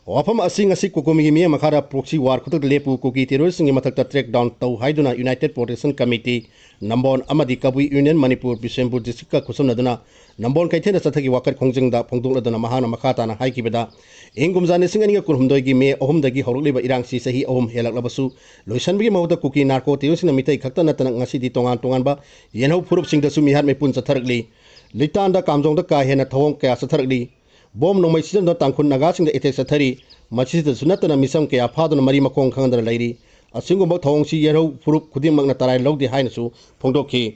ꯋꯥꯐꯝ ꯑꯁꯤ ꯉꯁꯤ ꯀꯣꯀꯣꯃꯤꯒꯤ ꯃꯤꯠꯌꯦꯡ ꯃꯈꯥꯗ proxy war ꯈꯨꯗꯛꯇ ꯂꯦꯞꯄꯨ, ꯀꯨꯀꯤ terroristꯁꯤꯡꯒꯤ ꯃꯊꯛꯇ crackdown ꯇꯧ ꯍꯥꯏꯗꯨꯅ United Protection Committee, ꯅꯝꯕꯣꯜ ꯑꯃꯗꯤ ꯀꯕꯨꯏ Union ꯃꯅꯤꯄꯨꯔ ꯕꯤꯁꯦꯝꯄꯨꯔ districtꯀ ꯈꯨꯠꯁꯝꯅꯗꯨꯅ ꯅꯝꯕꯣꯜ ꯀꯩꯊꯦꯜꯗ ꯆꯠꯊꯈꯤ ꯋꯥꯀꯠ ꯈꯣꯡꯖꯪꯗ ꯐꯣꯡꯗꯣꯛꯂꯗꯨꯅ ꯃꯍꯥꯛꯅ ꯃꯈꯥ ꯇꯥꯅ ꯍꯥꯏꯈꯤꯕꯗ, ꯏꯪ ꯀꯨꯝꯖꯥ ꯂꯤꯁꯤꯡ ꯑꯅꯤꯒ ꯀꯨꯟꯍꯨꯝꯗꯣꯏꯒꯤ ꯃꯦ ꯑꯍꯨꯝꯗꯒꯤ ꯍꯧꯔꯛꯂꯤꯕ ꯏꯔꯥꯡꯁꯤ ꯆꯍꯤ ꯑꯍꯨꯝ ꯍꯦꯜꯂꯛꯂꯕꯁꯨ ꯂꯣꯏꯁꯤꯟꯕꯒꯤ ꯃꯍꯨꯠꯇ ꯀꯨꯀꯤ narco terroristꯁꯤꯡꯅ ꯃꯤꯇꯩ ꯈꯛꯇ ꯅꯠꯇꯅ ꯉꯁꯤꯗꯤ ꯇꯣꯉꯥꯟ ꯇꯣꯉꯥꯟꯕ ꯌꯦꯜꯍꯧ ꯐꯨꯔꯨꯞꯁꯤꯡꯗꯁꯨ ꯃꯤꯍꯥꯠ ꯃꯤꯄꯨꯟ ꯆꯠꯊꯔꯛꯂꯤ꯫ ꯂꯤꯇꯥꯟꯗ ꯀꯥꯝꯖꯣꯡꯗ ꯀꯥ ꯍꯦꯟꯅ ꯊꯧꯑꯣꯡ ꯀꯌꯥ ꯆꯠꯊꯔꯛꯂꯤ꯫ Bomb ꯅꯣꯡꯃꯩ ꯁꯤꯖꯤꯟꯅꯗꯨꯅ ꯇꯥꯡꯈꯨꯜ ꯅꯥꯒꯥꯁꯤꯡꯗ attack ꯆꯠꯊꯔꯤ꯫ ꯃꯁꯤꯗꯁꯨ ꯅꯠꯇꯅ ꯃꯤꯆꯝ ꯀꯌꯥ ꯐꯥꯗꯨꯅ ꯃꯔꯤ ꯃꯈꯣꯡ ꯈꯪꯗꯅ ꯂꯩꯔꯤ꯫ ꯑꯁꯤꯒꯨꯝꯕ ꯊꯧꯑꯣꯡꯁꯤ ꯌꯦꯜꯍꯧ ꯐꯨꯔꯨꯞ ꯈꯨꯗꯤꯡꯃꯛꯅ ꯇꯔꯥꯏ ꯂꯧꯗꯦ ꯍꯥꯏꯅꯁꯨ ꯐꯣꯡꯗꯣꯛꯈꯤ꯫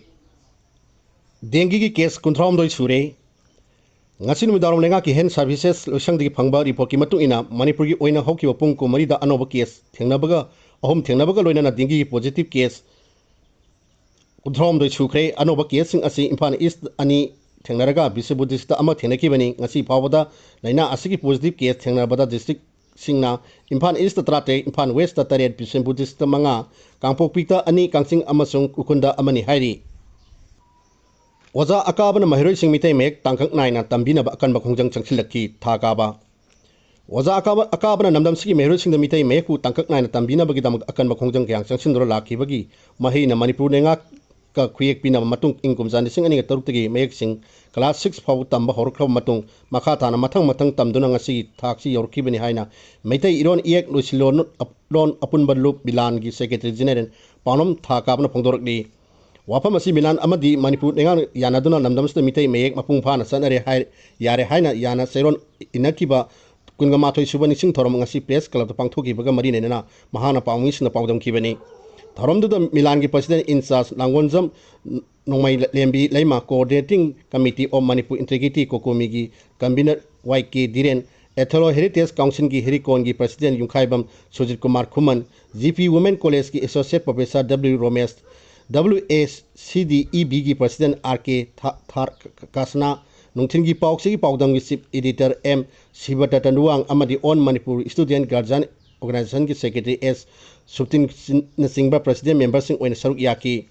Dengueꯒꯤ case ꯀꯨꯟꯊ꯭ꯔꯥꯍꯨꯝꯗꯣꯏ ꯁꯨꯔꯦ꯫ ꯉꯁꯤ ꯅꯨꯃꯤꯗꯥꯡꯋꯥꯏꯔꯝ ꯂꯩꯉꯥꯛꯀꯤ Health Servicesꯂꯣꯏꯁꯪꯗꯒꯤ ꯐꯪꯕ reportꯀꯤ ꯃꯇꯨꯡ ꯏꯟꯅ, ꯃꯅꯤꯄꯨꯔꯒꯤ ꯑꯣꯏꯅ ꯍꯧꯈꯤꯕ ꯄꯨꯡ ꯀꯨꯟꯃꯔꯤꯗ ꯑꯅꯧꯕ case ꯊꯦꯡꯅꯕꯒ, ꯑꯍꯨꯝ ꯊꯦꯡꯅꯕꯒ ꯂꯣꯏꯅꯅ dengueꯒꯤ positive case ꯀꯨꯟꯊ꯭ꯔꯥꯍꯨꯝꯗꯣꯏ ꯁꯨꯈ꯭ꯔꯦ꯫ ꯑꯅꯧꯕ caseꯁꯤꯡ ꯑꯁꯤ ꯏꯝꯐꯥꯜ East ꯑꯅꯤ ꯊꯦꯡꯅꯔꯒ ꯕꯤꯁꯅꯨꯄꯨꯔ districtꯇ ꯑꯃ ꯊꯦꯡꯅꯈꯤꯕꯅꯤ꯫ ꯉꯁꯤ ꯐꯥꯎꯕꯗ ꯂꯥꯏꯅꯥ ꯑꯁꯤꯒꯤ positive case ꯊꯦꯡꯅꯕꯗ districtꯁꯤꯡꯅ ꯏꯝꯐꯥꯜ Eastꯇ ꯇꯔꯥꯇꯔꯦꯠ, ꯏꯝꯐꯥꯜ Westꯇ ꯇꯔꯦꯠ, ꯕꯤꯁꯅꯨꯄꯨꯔ districtꯇ ꯃꯉꯥ, ꯀꯥꯡꯄꯣꯛꯄꯤꯗ ꯑꯅꯤ, ꯀꯛꯆꯤꯡ ꯑꯃꯁꯨꯡ ꯎꯈ꯭ꯔꯨꯜꯗ ꯑꯃꯅꯤ ꯍꯥꯏꯔꯤ꯫ ꯑꯣꯖꯥ ꯑꯀꯥꯕꯅ ꯃꯍꯩꯔꯣꯏꯁꯤꯡ ꯃꯤꯇꯩ ꯃꯌꯦꯛ ꯇꯥꯡꯀꯛ ꯅꯥꯏꯅ ꯇꯝꯕꯤꯅꯕ ꯑꯀꯟꯕ ꯈꯣꯡꯖꯪ ꯆꯪꯁꯤꯜꯂꯛꯈꯤ꯫ ꯊꯥ ꯀꯥꯕ꯫ ꯑꯣꯖꯥ ꯑꯀꯥꯕ, ꯑꯀꯥꯕꯅ ꯅꯝꯗꯝꯁꯤꯒꯤ ꯃꯍꯩꯔꯣꯏꯁꯤꯡꯗ ꯃꯤꯇꯩ ꯃꯌꯦꯛꯄꯨ ꯇꯥꯡꯀꯛ ꯅꯥꯏꯅ ꯇꯝꯕꯤꯅꯕꯒꯤꯗꯃꯛ ꯑꯀꯟꯕ ꯈꯣꯡꯖꯪ ꯀꯌꯥ ꯆꯪꯁꯤꯟꯗꯨꯅ ꯂꯥꯛꯈꯤꯕꯒꯤ ꯃꯍꯩꯅ ꯃꯅꯤꯄꯨꯔ ꯂꯩꯉꯥꯛꯀ ꯈꯨꯌꯦꯛ ꯄꯤꯅꯕ ꯃꯇꯨꯡ ꯏꯪ ꯀꯨꯝꯖꯥ ꯂꯤꯁꯤꯡ ꯑꯅꯤꯒ ꯇꯔꯨꯛꯇꯒꯤ ꯃꯌꯦꯛꯁꯤꯡ class six ꯐꯥꯎꯕ ꯇꯝꯕ ꯍꯧꯔꯛꯈ꯭ꯔꯕ ꯃꯇꯨꯡ ꯃꯈꯥ ꯇꯥꯅ ꯃꯊꯪ ꯃꯊꯪ ꯇꯝꯗꯨꯅ ꯉꯁꯤꯒꯤ ꯊꯥꯛꯁꯤ ꯌꯧꯔꯛꯈꯤꯕꯅꯤ ꯍꯥꯏꯅ ꯃꯩꯇꯩ ꯏꯔꯣꯟ ꯏꯌꯦꯛ ꯂꯣꯏꯁꯤꯜꯂꯣꯟ ꯑꯞ-, ꯂꯣꯟ ꯑꯄꯨꯟꯕ ꯂꯨꯞ ꯃꯤꯂꯥꯟꯒꯤ secretary general ꯄꯥꯎꯅꯝ ꯊꯥ ꯀꯥꯕꯅ ꯐꯣꯡꯗꯣꯔꯛꯂꯤ꯫ ꯋꯥꯐꯝ ꯑꯁꯤ ꯃꯤꯂꯥꯟ ꯑꯃꯗꯤ ꯃꯅꯤꯄꯨꯔ ꯂꯩꯉꯥꯛꯅ ꯌꯥꯅꯗꯨꯅ ꯂꯝꯗꯝꯁꯤꯗ ꯃꯤꯇꯩ ꯃꯌꯦꯛ ꯃꯄꯨꯡ ꯐꯥꯅ ꯆꯠꯅꯔꯦ ꯍꯥꯏ-, ꯌꯥꯔꯦ ꯍꯥꯏꯅ ꯌꯥꯅ ꯆꯩꯔꯣꯟ ꯏꯟꯅꯈꯤꯕ ꯀꯨꯟꯒ ꯃꯥꯊꯣꯏ ꯁꯨꯕ ꯅꯤꯡꯁꯤꯡ ꯊꯧꯔꯝ ꯉꯁꯤ Press Clubꯇ ꯄꯥꯡꯊꯣꯛꯈꯤꯕꯒ ꯃꯔꯤ ꯂꯩꯅꯅ ꯃꯍꯥꯛꯅ ꯄꯥꯎꯃꯤꯁꯤꯡꯗ ꯄꯥꯎꯗꯝꯈꯤꯕꯅꯤ꯫ ꯊꯧꯔꯝꯗꯨꯗ ꯃꯤꯂꯥꯟꯒꯤ president in charge ꯂꯥꯡꯒꯣꯟꯖꯝ ꯅꯣꯡꯃꯩ Lembi Leima, Coordinating Committee of Manipur Integrity ꯀꯣꯀꯣꯃꯤꯒꯤ convener Y K Dhiren, Ethno Heritage Councilꯒꯤ ꯍꯦꯔꯤꯀꯣꯟꯒꯤ president Yumkhaibam Sujit Kumar Khuman, G P Women Collegeꯀꯤ associate professor W Romesh, W A C D E Bꯒꯤ president ꯑꯥꯔ ꯀꯦ ꯊꯥ-, ꯊꯥꯔ ꯀ-, ꯀꯁꯅꯥ, ꯅꯨꯡꯊꯤꯜꯒꯤ ꯄꯥꯎꯆꯦꯒꯤ ꯄꯥꯎꯗꯝꯒꯤ chief editor ꯑꯦꯝ ꯁꯤꯕꯇꯇꯟꯋꯥꯡ ꯑꯃꯗꯤ All Manipur Student Guardian Organizationꯒꯤ secretary ꯑꯦꯁ ꯁꯨꯞꯇꯤꯟꯅꯆꯤꯡꯕ president memberꯁꯤꯡ ꯑꯣꯏꯅ ꯁꯔꯨꯛ ꯌꯥꯈꯤ꯫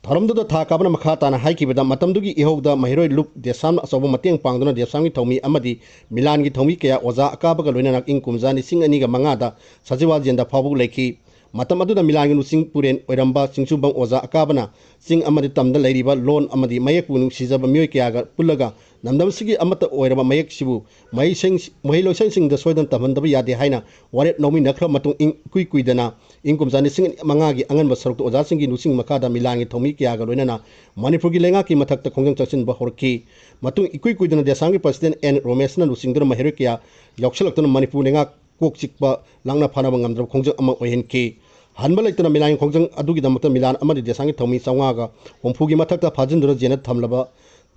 ꯊꯧꯔꯝꯗꯨꯗ ꯊꯥ ꯀꯥꯕꯅ ꯃꯈꯥ ꯇꯥꯅ ꯍꯥꯏꯈꯤꯕꯗ, ꯃꯇꯝꯗꯨꯒꯤ ꯏꯍꯧꯗ ꯃꯍꯩꯔꯣꯏ ꯂꯨꯞ ꯗꯦꯁꯥꯝꯅ ꯑꯆꯧꯕ ꯃꯇꯦꯡ ꯄꯥꯡꯗꯨꯅ ꯗꯦꯁꯥꯝꯒꯤ ꯊꯧꯃꯤ ꯑꯃꯗꯤ ꯃꯤꯂꯥꯟꯒꯤ ꯊꯧꯃꯤ ꯀꯌꯥ ꯑꯣꯖꯥ ꯑꯀꯥꯕꯒ ꯂꯣꯏꯅꯅ ꯏꯪ ꯀꯨꯝꯖꯥ ꯂꯤꯁꯤꯡ ꯑꯅꯤꯒ ꯃꯉꯥꯗ ꯁꯖꯤꯋꯥ ꯖꯦꯟꯗ ꯐꯥꯎꯕ ꯂꯩꯈꯤ꯫ ꯃꯇꯝ ꯑꯗꯨꯗ ꯃꯤꯂꯥꯟꯒꯤ ꯂꯨꯆꯤꯡ ꯄꯨꯔꯦꯟ ꯑꯣꯏꯔꯝꯕ ꯆꯤꯡꯁꯨꯕꯝ ꯑꯣꯖꯥ ꯑꯀꯥꯕꯅ ꯆꯤꯡ ꯑꯃꯗꯤ ꯇꯝꯗ ꯂꯩꯔꯤꯕ ꯂꯣꯟ ꯑꯃꯗꯤ ꯃꯌꯦꯛꯄꯨ ꯅꯨꯡꯁꯤꯖꯕ ꯃꯤꯑꯣꯏ ꯀꯌꯥꯒ ꯄꯨꯜꯂꯒ ꯂꯝꯗꯝ ꯑꯁꯤꯒꯤ ꯑꯃꯠꯇ ꯑꯣꯏꯔꯕ ꯃꯌꯦꯛꯁꯤꯕꯨ ꯃꯍꯩꯁꯪ-, ꯃꯍꯩꯂꯣꯏꯁꯪꯁꯤꯡꯗ ꯁꯣꯏꯗꯅ ꯇꯝꯍꯟꯗꯕ ꯌꯥꯗꯦ ꯍꯥꯏꯅ ꯋꯥꯔꯦꯞ ꯂꯧꯃꯤꯟꯅꯈ꯭ꯔ ꯃꯇꯨꯡ, ꯏꯪ ꯏꯀꯨꯏ ꯀꯨꯏꯗꯅ ꯏꯪ ꯀꯨꯝꯖꯥ ꯂꯤꯁꯤꯡ ꯑꯅꯤ ꯃꯉꯥꯒꯤ ꯑꯉꯟꯕ ꯁꯔꯨꯛꯇ ꯑꯣꯖꯥꯁꯤꯡꯒꯤ ꯂꯨꯆꯤꯡ ꯃꯈꯥꯗ ꯃꯤꯂꯥꯟꯒꯤ ꯊꯧꯃꯤ ꯀꯌꯥꯒ ꯂꯣꯏꯅꯅ ꯃꯅꯤꯄꯨꯔꯒꯤ ꯂꯩꯉꯥꯛꯀꯤ ꯃꯊꯛꯇ ꯈꯣꯡꯖꯪ ꯆꯪꯁꯤꯟꯕ ꯍꯧꯔꯛꯈꯤ꯫ ꯃꯇꯨꯡ ꯏꯀꯨꯏ ꯀꯨꯏꯗꯅ ꯗꯦꯁꯥꯝꯒꯤ ꯄ꯭ꯔꯁꯤꯗꯦꯟ ꯑꯦꯟ ꯔꯣꯃꯦꯁꯅ ꯂꯨꯆꯤꯡꯗꯨꯅ ꯃꯍꯩꯔꯣꯏ ꯀꯌꯥ ꯌꯥꯎꯁꯤꯜꯂꯛꯇꯨꯅ ꯃꯅꯤꯄꯨꯔ ꯂꯩꯉꯥꯛ ꯀꯣꯛ ꯆꯤꯛꯄ ꯂꯥꯛꯅ ꯐꯥꯅꯕ ꯉꯝꯗ꯭ꯔꯕ ꯈꯣꯡꯖꯪ ꯑꯃ ꯑꯣꯏꯍꯟꯈꯤ꯫ ꯍꯟꯕ ꯂꯩꯇꯅ ꯃꯤꯂꯥꯟꯒꯤ ꯈꯣꯡꯖꯪ ꯑꯗꯨꯒꯤꯗꯃꯛꯇ ꯃꯤꯂꯥꯟ ꯑꯃꯗꯤ ꯗꯦꯁꯥꯝꯒꯤ ꯊꯧꯃꯤ ꯆꯥꯝꯃꯉꯥꯒ ꯍꯨꯝꯐꯨꯒꯤ ꯃꯊꯛꯇ ꯐꯥꯖꯤꯟꯗꯨꯅ ꯖꯦꯜꯗ ꯊꯝꯂꯕ,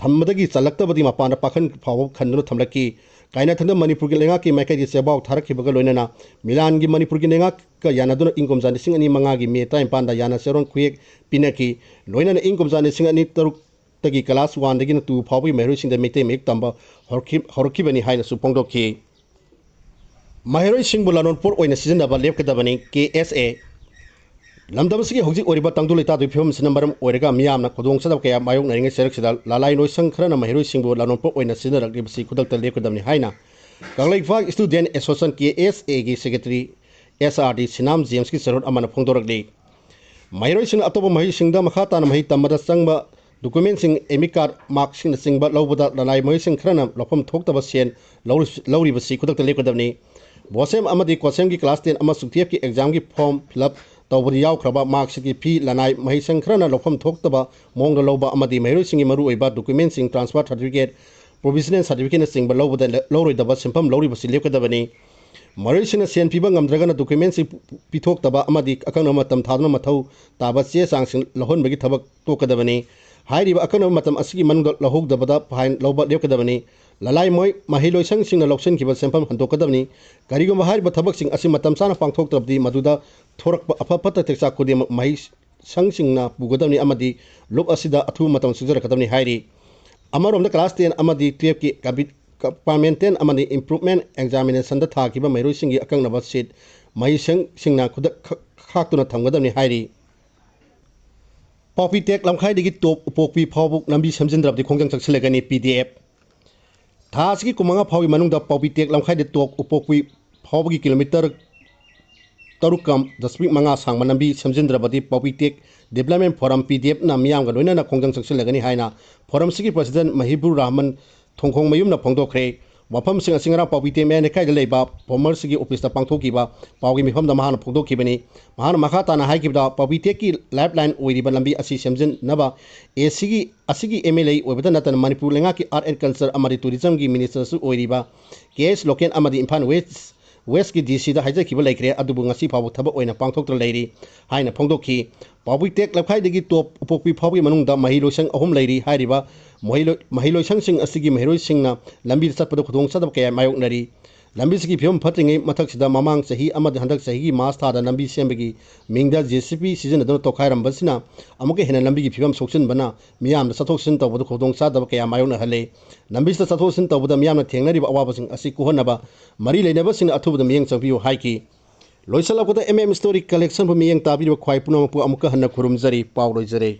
ꯊꯝꯕꯗꯒꯤ ꯆꯜꯂꯛꯇꯕꯗꯤ ꯃꯄꯥꯟꯗ ꯄꯥꯈꯟ ꯐꯥꯎꯕ ꯈꯟꯗꯨꯅ ꯊꯝꯂꯛꯈꯤ꯫ ꯀꯥꯏꯅꯊꯪꯗ ꯃꯅꯤꯄꯨꯔꯒꯤ ꯂꯩꯉꯥꯛꯀꯤ ꯃꯥꯏꯀꯩꯗꯒꯤ ꯆꯦꯕꯥꯎ ꯊꯥꯔꯛꯈꯤꯕꯒ ꯂꯣꯏꯅꯅ ꯃꯤꯂꯥꯟꯒꯤ ꯃꯅꯤꯄꯨꯔꯒꯤ ꯂꯩꯉꯥꯛꯀ ꯌꯥꯅꯗꯨꯅ ꯏꯪ ꯀꯨꯝꯖꯥ ꯂꯤꯁꯤꯡ ꯑꯅꯤ ꯃꯉꯥꯒꯤ ꯃꯦ ꯇꯔꯥꯅꯤꯄꯥꯟꯗ ꯌꯥꯅ ꯆꯦꯔꯣꯟ ꯈꯨꯌꯦꯛ ꯄꯤꯅꯈꯤ꯫ ꯂꯣꯏꯅꯅ ꯏꯪ ꯀꯨꯝꯖꯥ ꯂꯤꯁꯤꯡ ꯑꯅꯤ ꯇꯔꯨꯛꯇꯒꯤ ꯀ꯭ꯂꯥꯁ ꯋꯥꯟꯗꯒꯤꯅ ꯇꯨ ꯐꯥꯎꯕꯒꯤ ꯃꯍꯩꯔꯣꯏꯁꯤꯡꯗ ꯃꯩꯇꯩ ꯃꯌꯦꯛ ꯇꯝꯕ ꯍꯧꯔꯛꯈꯤ-, ꯍꯧꯔꯛꯈꯤꯕꯅꯤ ꯍꯥꯏꯅꯁꯨ ꯐꯣꯡꯗꯣꯛꯈꯤ꯫ ꯃꯍꯩꯔꯣꯏꯁꯤꯡꯕꯨ ꯂꯂꯣꯟꯄꯣꯠ ꯑꯣꯏꯅ ꯁꯤꯖꯤꯟꯅꯕ ꯂꯦꯞꯀꯗꯕꯅꯤ, ꯀꯦ ꯑꯦꯁ ꯑꯦ꯫ ꯂꯝꯗꯝ ꯑꯁꯤꯒꯤ ꯍꯧꯖꯤꯛ ꯑꯣꯏꯔꯤꯕ ꯇꯪꯗꯨ ꯂꯩꯇꯥꯗꯨꯒꯤ ꯐꯤꯕꯝ ꯑꯁꯤꯅ ꯃꯔꯝ ꯑꯣꯏꯔꯒ ꯃꯤꯌꯥꯝꯅ ꯈꯨꯗꯣꯡꯆꯥꯗꯕ ꯀꯌꯥ ꯃꯥꯌꯣꯛꯅꯔꯤꯉꯩ ꯆꯩꯔꯛꯁꯤꯗ ꯂꯥꯂꯥꯏ ꯂꯣꯏꯁꯪ ꯈꯔꯅ ꯃꯍꯩꯔꯣꯏꯁꯤꯡꯕꯨ ꯂꯂꯣꯟꯄꯣꯠ ꯑꯣꯏꯅ ꯁꯤꯖꯤꯟꯅꯔꯛꯂꯤꯕꯁꯤ ꯈꯨꯗꯛꯇ ꯂꯦꯞꯀꯗꯕꯅꯤ ꯍꯥꯏꯅ ꯀꯪꯂꯩꯄꯥꯛ ꯏꯁꯇꯨꯗꯦꯟ ꯑꯦꯁꯣꯁꯤꯌꯦꯁꯟ, ꯀꯦ ꯑꯦꯁ ꯑꯦꯒꯤ ꯁꯦꯀ꯭ꯔꯦꯇꯔꯤ ꯑꯦꯁ ꯑꯥꯔ ꯗꯤ ꯁꯤꯅꯥꯝ ꯖꯦꯝꯁꯀꯤ ꯆꯦꯔꯣꯜ ꯑꯃꯅ ꯐꯣꯡꯗꯣꯔꯛꯂꯤ꯫ ꯃꯍꯩꯔꯣꯏꯁꯤꯡꯅ ꯑꯇꯣꯞꯄ ꯃꯍꯩꯁꯤꯡꯗ ꯃꯈꯥ ꯇꯥꯅ ꯃꯍꯩ ꯇꯝꯕꯗ ꯆꯪꯕ ꯗꯣꯀꯨꯃꯦꯟꯁꯤꯡ, ꯑꯦꯃꯤ ꯀꯥꯔꯗ, ꯃꯥꯔꯛꯁꯤꯡꯅꯆꯤꯡꯕ ꯂꯧꯕꯗ ꯂꯅꯥꯏ ꯃꯍꯩꯁꯪ ꯈꯔꯅ ꯂꯧꯐꯝ ꯊꯣꯛꯇꯕ ꯁꯦꯜ ꯂꯧꯔꯤ-, ꯂꯧꯔꯤꯕꯁꯤ ꯈꯨꯗꯛꯇ ꯂꯦꯞꯀꯗꯕꯅꯤ꯫ ꯕꯣꯁꯦꯝ ꯑꯃꯗꯤ ꯀꯣꯁꯦꯝꯒꯤ ꯀ꯭ꯂꯥꯁ ꯇꯦꯟ ꯑꯃꯁꯨꯡ ꯇꯨꯌꯦꯜꯐꯀꯤ ꯑꯦꯛꯖꯥꯝꯒꯤ ꯐꯣꯔꯝ ꯐꯤꯜ ꯑꯞ ꯇꯧꯕꯗ ꯌꯥꯎꯈ꯭ꯔꯕ ꯃꯥꯔꯛꯁꯤꯠꯀꯤ ꯐꯤ ꯂꯅꯥꯏ ꯃꯍꯩꯁꯪ ꯈꯔꯅ ꯂꯧꯐꯝ ꯊꯣꯛꯇꯕ ꯃꯑꯣꯡꯗ ꯂꯧꯕ ꯑꯃꯗꯤ ꯃꯍꯩꯔꯣꯏꯁꯤꯡꯒꯤ ꯃꯔꯨꯑꯣꯏꯕ ꯗꯣꯀꯨꯃꯦꯟꯁꯤꯡ, ꯇ꯭ꯔꯥꯟꯁꯐꯔ ꯁꯥꯔꯇꯤꯐꯤꯀꯦꯠ, ꯄ꯭ꯔꯣꯕꯤꯖꯅꯦꯜ ꯁꯥꯔꯇꯤꯐꯤꯀꯦꯠꯅꯆꯤꯡꯕ ꯂꯧꯕꯗ ꯂꯦ-, ꯂꯧꯔꯣꯏꯗꯕ ꯁꯦꯟꯐꯝ ꯂꯧꯔꯤꯕꯁꯤ ꯂꯦꯞꯀꯗꯕꯅꯤ꯫ ꯃꯍꯩꯔꯣꯏꯁꯤꯡꯅ ꯁꯦꯟ ꯄꯤꯕ ꯉꯝꯗ꯭ꯔꯒꯅ ꯗꯣꯀꯨꯃꯦꯟꯁꯤꯡ ꯄꯤ-, ꯄꯤꯊꯣꯛꯇꯕ ꯑꯃꯗꯤ ꯑꯀꯛꯅꯕ ꯃꯇꯝ ꯊꯥꯗꯨꯅ ꯃꯊꯧ ꯇꯥꯕ ꯆꯦ ꯆꯥꯡꯁꯤꯡ ꯂꯧꯍꯟꯕꯒꯤ ꯊꯕꯛ ꯇꯣꯛꯀꯗꯕꯅꯤ꯫ ꯍꯥꯏꯔꯤꯕ ꯑꯀꯛꯅꯕ ꯃꯇꯝ ꯑꯁꯤꯒꯤ ꯃꯅꯨꯡꯗ ꯂꯧꯍꯧꯗꯕꯗ ꯐꯥꯏꯟ ꯂꯧꯕ ꯂꯦꯞꯀꯗꯕꯅꯤ꯫ ꯂꯅꯥꯏ ꯃꯍꯩ-, ꯃꯍꯩꯂꯣꯏꯁꯪꯁꯤꯡꯅ ꯂꯧꯁꯤꯟꯈꯤꯕ ꯁꯦꯟꯐꯝ ꯍꯟꯗꯣꯛꯀꯗꯕꯅꯤ꯫ ꯀꯔꯤꯒꯨꯝꯕ ꯍꯥꯏꯔꯤꯕ ꯊꯕꯛꯁꯤꯡ ꯑꯁꯤ ꯃꯇꯝ ꯆꯥꯅ ꯄꯥꯡꯊꯣꯛꯇ꯭ꯔꯕꯗꯤ ꯃꯗꯨꯗ ꯊꯣꯔꯛꯄ ꯑꯐ ꯐꯠꯇ ꯇꯦꯛꯆꯥꯛ ꯈꯨꯗꯤꯡꯃꯛ ꯃꯍꯩ-, ꯁꯪꯁꯤꯡꯅ ꯄꯨꯒꯗꯕꯅꯤ ꯑꯃꯗꯤ ꯂꯨꯞ ꯑꯁꯤꯗ ꯑꯊꯨꯕ ꯃꯇꯝ ꯆꯪꯖꯔꯛꯀꯗꯕꯅꯤ ꯍꯥꯏꯔꯤ꯫ ꯑꯃꯔꯣꯝꯗ ꯀ꯭ꯂꯥꯁ ꯇꯦꯟ ꯑꯃꯗꯤ ꯇꯨꯌꯦꯜꯐꯀꯤ ꯀꯕꯤ-, ꯀꯝꯄꯥꯔꯃꯦꯟꯇꯦꯟ ꯑꯃꯗꯤ ꯏꯝꯄ꯭ꯔꯨꯞꯃꯦꯟ ꯑꯦꯛꯖꯥꯃꯤꯅꯦꯁꯟꯗ ꯊꯥꯈꯤꯕ ꯃꯍꯩꯔꯣꯏꯁꯤꯡꯒꯤ ꯑꯀꯛꯅꯕ ꯁꯤꯠ ꯃꯍꯩꯁꯪꯁꯤꯡꯅ ꯈꯨꯗꯛ ꯈ-, ꯈꯥꯛꯇꯨꯅ ꯊꯝꯒꯗꯕꯅꯤ ꯍꯥꯏꯔꯤ꯫ ꯄꯥꯎꯄꯤ ꯇꯦꯛ ꯂꯝꯈꯥꯏꯗꯒꯤ ꯇꯣꯞ ꯎꯄꯣꯛꯄꯤ ꯐꯥꯎꯕ ꯂꯝꯕꯤ ꯁꯦꯝꯖꯤꯟꯗ꯭ꯔꯕꯗꯤ ꯈꯣꯡꯖꯪ ꯆꯪꯁꯤꯜꯂꯒꯅꯤ ꯄꯤ ꯗꯤ ꯑꯦꯐ꯫ ꯊꯥ ꯑꯁꯤꯒꯤ ꯀꯨꯟꯃꯉꯥ ꯐꯥꯎꯒꯤ ꯃꯅꯨꯡꯗ ꯄꯥꯎꯄꯤ ꯇꯦꯛ ꯂꯝꯈꯥꯏꯗ ꯇꯣꯞ ꯎꯄꯣꯛꯄꯤ ꯐꯥꯎꯕꯒꯤ ꯀꯤꯂꯣꯃꯤꯇꯔ ꯇꯔꯨꯛ ꯀꯝ ꯗꯁꯃꯤꯛ ꯃꯉꯥ ꯁꯥꯡꯕ ꯂꯝꯕꯤ ꯁꯦꯝꯖꯤꯟꯗ꯭ꯔꯕꯗꯤ ꯄꯥꯎꯄꯤ ꯇꯦꯛ ꯗꯤꯕ꯭ꯂꯞꯃꯦꯟ ꯐꯣꯔꯝ ꯄꯤ ꯗꯤ ꯑꯦꯐꯅ ꯃꯤꯌꯥꯝꯒ ꯂꯣꯏꯅꯅ ꯈꯣꯡꯖꯪ ꯆꯪꯁꯤꯜꯂꯒꯅꯤ ꯍꯥꯏꯅ ꯐꯣꯔꯝꯁꯤꯒꯤ ꯄ꯭ꯔꯁꯤꯗꯦꯟ ꯃꯍꯤꯕꯨꯔ ꯔꯍꯃꯟ ꯊꯣꯡꯈꯣꯡꯃꯌꯨꯝꯅ ꯐꯣꯡꯗꯣꯛꯈ꯭ꯔꯦ꯫ ꯋꯥꯐꯝꯁꯤꯡ ꯑꯁꯤ ꯉꯔꯥꯡ ꯄꯥꯎꯄꯤ ꯇꯦꯛ ꯃꯌꯥꯏ ꯂꯩꯀꯥꯏꯗ ꯂꯩꯕ ꯐꯣꯔꯃꯔꯁꯤꯒꯤ ꯑꯣꯐꯤꯁꯇ ꯄꯥꯡꯊꯣꯛꯈꯤꯕ ꯄꯥꯎꯒꯤ ꯃꯤꯐꯝꯗ ꯃꯍꯥꯛꯅ ꯐꯣꯡꯗꯣꯛꯈꯤꯕꯅꯤ꯫ ꯃꯍꯥꯛꯅ ꯃꯈꯥ ꯇꯥꯅ ꯍꯥꯏꯈꯤꯕꯗ, ꯄꯥꯎꯄꯤ ꯇꯦꯛꯀꯤ ꯂꯥꯏꯐ ꯂꯥꯏꯟ ꯑꯣꯏꯔꯤꯕ ꯂꯝꯕꯤ ꯑꯁꯤ ꯁꯦꯝꯖꯤꯟꯅꯕ ꯑꯦ ꯁꯤꯒꯤ ꯑꯁꯤꯒꯤ ꯑꯦꯝ ꯑꯦꯜ ꯑꯦ ꯑꯣꯏꯕꯇ ꯅꯠꯇꯅ ꯃꯅꯤꯄꯨꯔ ꯂꯩꯉꯥꯛꯀꯤ ꯑꯥꯔꯠ ꯑꯦꯟ ꯀꯜꯆꯔ ꯑꯃꯗꯤ ꯇꯨꯔꯤꯖꯝꯒꯤ ꯃꯤꯅꯤꯁꯇꯔꯁꯨ ꯑꯣꯏꯔꯤꯕ ꯀꯦ ꯑꯦꯁ ꯂꯣꯀꯦꯟ ꯑꯃꯗꯤ ꯏꯝꯐꯥꯜ ꯋꯦꯁ ꯋꯦꯁꯀꯤ ꯗꯤ ꯁꯤꯗ ꯍꯥꯏꯖꯈꯤꯕ ꯂꯩꯈ꯭ꯔꯦ, ꯑꯗꯨꯕꯨ ꯉꯁꯤ ꯐꯥꯎꯕ ꯊꯕꯛ ꯑꯣꯏꯅ ꯄꯥꯡꯊꯣꯛꯇꯨꯅ ꯂꯩꯔꯤ ꯍꯥꯏꯅ ꯐꯣꯡꯗꯣꯛꯈꯤ꯫ ꯄꯥꯎꯕꯤ ꯇꯦꯛ ꯂꯝꯈꯥꯏꯗꯒꯤ ꯇꯣꯞ ꯎꯄꯣꯛꯄꯤ ꯐꯥꯎꯕꯒꯤ ꯃꯅꯨꯡꯗ ꯃꯍꯩꯂꯣꯏꯁꯪ ꯑꯍꯨꯝ ꯂꯩꯔꯤ꯫ ꯍꯥꯏꯔꯤꯕ ꯃꯍꯩꯂꯣꯏ-, ꯃꯍꯩꯂꯣꯏꯁꯪꯁꯤꯡ ꯑꯁꯤꯒꯤ ꯃꯍꯩꯔꯣꯏꯁꯤꯡꯅ ꯂꯝꯕꯤꯗ ꯆꯠꯄꯗ ꯈꯨꯗꯣꯡꯆꯥꯗꯕ ꯀꯌꯥ ꯃꯥꯌꯣꯛꯅꯔꯤ꯫ ꯂꯝꯕꯤꯁꯤꯒꯤ ꯐꯤꯕꯝ ꯐꯠꯇ꯭ꯔꯤꯉꯩ ꯃꯊꯛꯁꯤꯗ ꯃꯃꯥꯡ ꯆꯍꯤ ꯑꯃꯗꯤ ꯍꯟꯗꯛ ꯆꯍꯤꯒꯤ ꯃꯥꯔꯆ ꯊꯥꯗ ꯂꯝꯕꯤ ꯁꯦꯝꯕꯒꯤ ꯃꯤꯡꯗ ꯖꯦ ꯁꯤ ꯕꯤ ꯁꯤꯖꯤꯟꯅꯗꯨꯅ ꯇꯧꯈꯥꯏꯔꯝꯕꯁꯤꯅ ꯑꯃꯨꯛꯀ ꯍꯦꯟꯅ ꯂꯝꯕꯤꯒꯤ ꯐꯤꯕꯝ ꯁꯣꯛꯆꯤꯟꯕꯅ ꯃꯤꯌꯥꯝꯗ ꯆꯠꯊꯣꯛ ꯆꯠꯁꯤꯟ ꯇꯧꯕꯗ ꯈꯨꯗꯣꯡꯆꯥꯗꯕ ꯀꯌꯥ ꯃꯥꯌꯣꯛꯅꯍꯜꯂꯦ꯫ ꯂꯝꯕꯤꯁꯤꯗ ꯆꯠꯊꯣꯛ ꯆꯠꯁꯤꯟ ꯇꯧꯕꯗ ꯃꯤꯌꯥꯝꯅ ꯊꯦꯡꯅꯔꯤꯕ ꯑꯋꯥꯕꯁꯤꯡ ꯑꯁꯤ ꯀꯣꯛꯍꯟꯅꯕ ꯃꯔꯤ ꯂꯩꯅꯕꯁꯤꯡꯅ ꯑꯊꯨꯕꯗ ꯃꯤꯠꯌꯦꯡ ꯆꯪꯕꯤꯌꯨ ꯍꯥꯏꯈꯤ꯫ ꯂꯣꯏꯁꯤꯜꯂꯛꯄꯗ ꯑꯦꯝ ꯑꯦꯝ ꯁ꯭ꯇꯣꯔꯤ ꯀꯂꯦꯛꯁꯟꯕꯨ ꯃꯤꯠꯌꯦꯡ ꯇꯥꯕꯤꯔꯤꯕ ꯈ꯭ꯋꯥꯏ ꯄꯨꯝꯅꯃꯛꯄꯨ ꯑꯃꯨꯛꯀ ꯍꯟꯅ ꯈꯨꯔꯨꯝꯖꯔꯤ꯫ ꯄꯥꯎ ꯂꯣꯏꯖꯔꯦ꯫